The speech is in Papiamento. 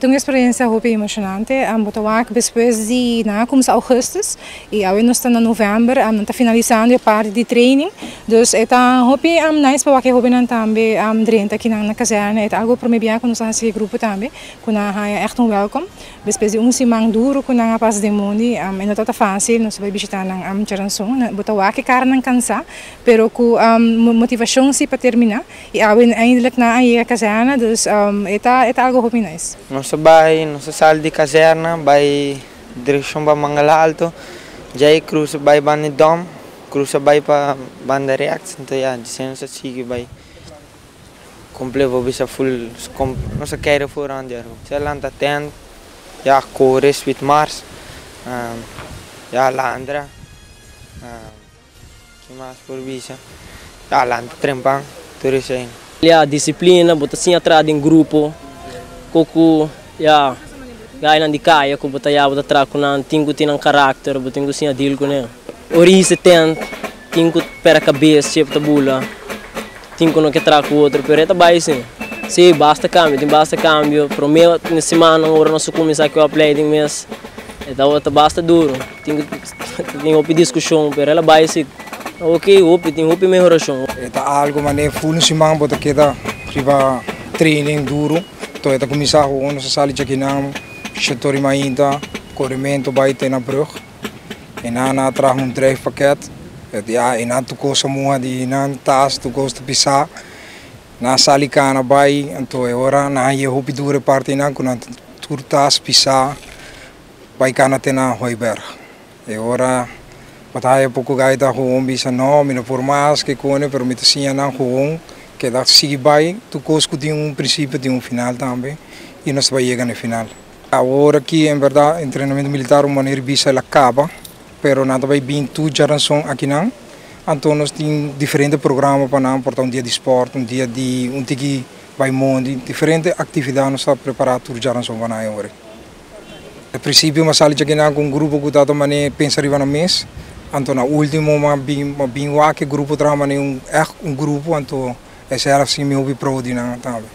Ta un experiencia hopi emocionante. Bo ta wak despues di nan a cuminsa augustus y awe nos ta na november, nan ta finalisando e parti di training. Dus e ta hopi nice pa wak e hobennan tambe drenta akinan na kazerne. E ta algo prome bia cu nos a haci e grupo tambe cu nan a haya echt un welcome. Despues di un siman duro cu nan a pasa den mondi, e no tabata facil. Nos a bay bishita nan djaranson. Bo ta wak e caranan cansa, pero cu motivacion si pa termina. Y awe eindelijk nan a yega kazerne, dus e ta e ta algo hopi nice. Nos a bai, nos a sali di kazerne bai direkshon pa Mangala Alto, djei krusa bai banda di Dom, krusa bai pa banda rechts, anto ya djisei nos a sigui bai komple bo bisa ful nos a kere for rond di Aruba. Nos a lanta tent, ya kore Sweet Mars, ya landra. Ki mas por bisa? Ya lanta trempan tur esei. Ya disiplina, bo ta siña traha den grupo, ko ku ya gainan di kaya ku bo ta ya bo ta traha ku nan tin ku tin nan karakter, bo tin ku siña deal ku nan. Ora hisa tent tin ku pera kabes chep ta bula, tin ku no ke traha ku otro pero e ta bai si. Si basta kambio, tin basta kambio, prome simannan ora nos a kuminsá ku e opleiding mes e tabata basta duro. Tin ku tin hopi diskushon pero el a bai si ok hopi tin hopi mehorashon. E ta algo manera ful un siman bo ta keda riba training duro to e ta kuminsá hoon nos a sali djakinan shetor di mainta korementu bai te na brug e nan a traha un drijfpakket ya e nan tur kos a muha di nan tas tur kos ta pisá nan a sali kana bai anto e ora nan a yega hopi duro e parti nan ku nan tur tas pisá. Bai cana te na Hooiberg. E ora bo ta haya poco gaita gewoon bisa no, mi no por mas ke cone, pero mi ta siña nan gewoon keda sigui bai. Tur cos cu tin un principio tin un final tambe y nos ta bai yega na e final. Awor aki en berdad entrenamento militar un manera di bisa el a caba, pero nan ta bai bin tur djaranson akinan. Anto nos tin diferente programa pa nan, por ta un dia di sport, un dia di un tiki bai mondi, diferente actividad nos ta prepara tur djaranson pa nan e ora. Na prinsipio m'a sali djakinan ku un grupo ku tabata manera pensa riba nan mes, anto na ultimo m'a bin m'a bin wak e grupo traha manera un ègt un grupo, anto esei a hasi mi hopi proud di nan tambe.